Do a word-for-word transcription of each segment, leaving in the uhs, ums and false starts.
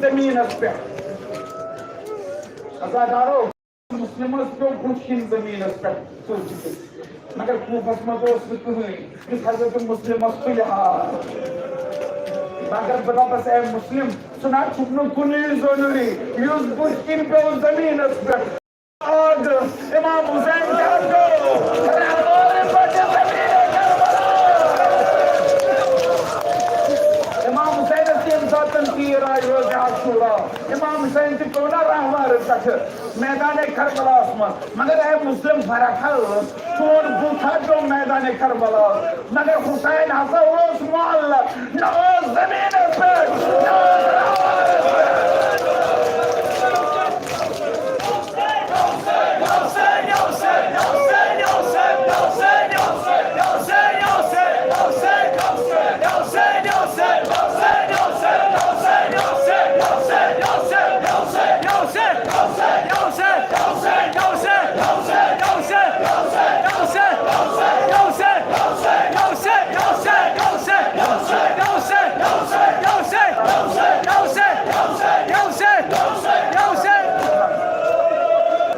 زٔمیٖنَس پٮ۪ٹھ۔ عزادارو، مسلمس پیوٚو بُتھ کِنۍ زٔمیٖنَس پٮ۪ٹھ ژوٚپ دِتھ۔ مگر کوفس منٛز اوس نہٕ کٕہٕنۍ، یُس حضرت مسلمس تُلہِ ہا۔ مگر بہٕ دَپس، اے مسلم، ژٕ نہ چھُکھ نہٕ کُنُے زوٚنُے، یُس بُتھ کِنۍ پیوٚو زٔمیٖنَس پٮ۪ٹھ۔ آگ، امام حسین کیٛاہ گوٚو؟ رہوارِ پھٔٹہِ زٔمیٖنہِ کربلا۔ امام حسینس ییٚمہِ ساتہٕ تیٖر آے روزِ عاشورا، امام حسین تہِ پیوٚو نا رہوارِ پٮ۪ٹھٕ میدانِ کربلاہس منٛز۔ مگر اے مسلم، فرق ہا ٲس، چون بُتھ ہا پیوٚو میدانِ کربلا، مگر حسین ہسا اوس معلق، نہ اوس زٔمیٖنَس پٮ۪ٹھ، نہ اوس رہوارَس پٮ۪ٹھ۔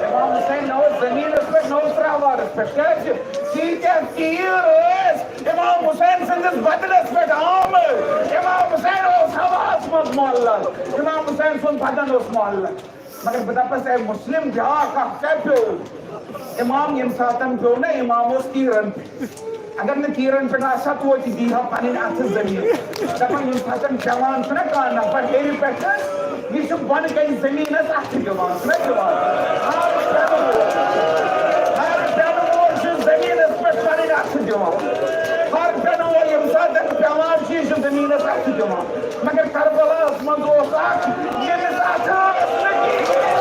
امام حسین نہ اوس زٔمیٖنَس پٮ۪ٹھ، نہ اوس رہوارَس پٮ۪ٹھ۔ کیٛازِ؟ تیٖتیٛاہ تیٖر ٲسۍ امام حسین سٕنٛدِس بدنَس پٮ۪ٹھ آمٕتۍ۔ امام حسین اوس ہواہَس منٛز معلق۔ امام حسین سُنٛد بدن اوس معلق۔ مگر بہٕ دَپَس، اے مسلم، بیٛاکھ اَکھ کیٛاہ پیوٚو؟ امام ییٚمہِ ساتَن پیوٚو نا، امام اوس تیٖرَن پٮ۪ٹھ۔ اگر نہٕ تیٖرَن پٮ۪ٹھ آسہِ ہا، توتہِ دی ہا پَنٕنۍ اَتھٕ زٔمیٖن۔ دَپان، ییٚمہِ ساتَن پٮ۪وان چھُنہ کانٛہہ نفر ہیٚرِ پٮ۪ٹھ، یہِ چھُ بۄنہٕ کَنہِ زٔمیٖنَس اَتھٕ دِوان، چھُنہ دِوان؟ ہر پٮ۪نہٕ وول، ہر پٮ۪نہٕ وول چھُ زٔمیٖنَس پٮ۪ٹھ پَنٕنۍ اَتھٕ دِوان۔ ہر پٮ۪نہٕ وول ییٚمہِ ساتَن پٮ۪وان چھُ، یہِ چھُ زٔمیٖنَس اَتھٕ دِوان۔ مگر کربلاہَس منٛز اوس اَکھ، ییٚمِس اَتھٕ ٲس نہٕ کِہیٖنۍ۔